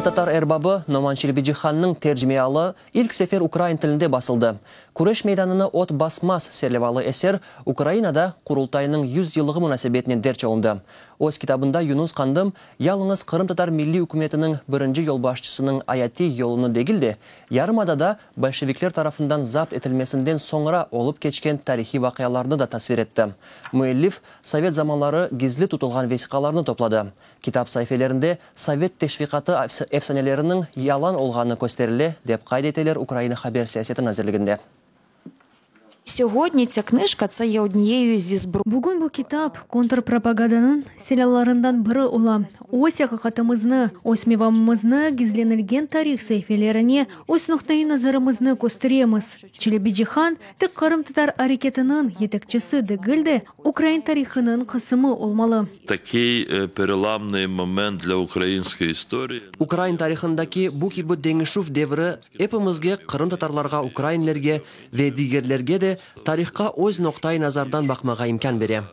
Qırımtatar erbabı Noman Çelebicihannıñ tercimeialı ilk sefer ukrain tilinde basıldı. Küreş meydanını ot basmaz serlevalı eser Ukrainada Qurultaynıñ 100 yıllığı munasebetinen derc olundı. Öz kitabında Yunus Qandım yalıñız qırımtatar milliy ükümetiniñ birinci yolbaşçısınıñ ayatiy yolunı degil de, yarımadada bolşevikler tarafından zapt etilmesinden soñra olıp keçken tarihiy vaqialarnı da tasvir etti. Müellif sovet zamanları gizli tutulğan vesiqalarnı topladı. Kitap saifelerinde sovet teşviqatı efsaneleriniñ yalan olğanı kösterile, dep qayd eteler Ukraina haber siyaseti nazirliginde. Syogodni tsya knıjka tse ye odniyeyu zi zbro. Bugün bu kitap kontrpropagandanıñ silâlarından biri ola. Öz aqiqatımıznı, öz mevamımıznı gizlenilgen tarih saifelerine, öz noqtaiy nazarımıznı kösteremiz. Çelebicihan tek qırımtatar areketiniñ yetekçisi degil de, ukrain tarihınıñ qısımı olmalı. Takiy perelamnıy moment dlâ ukrainskoy istoriyi. Ukrain tarihındaki bu kibi deñişüv devri epimizge, qırımtatarlarğa, ukrainlerge ve digerlerge de tarihqa öz noqtai nazardan baqmağa imkân bere.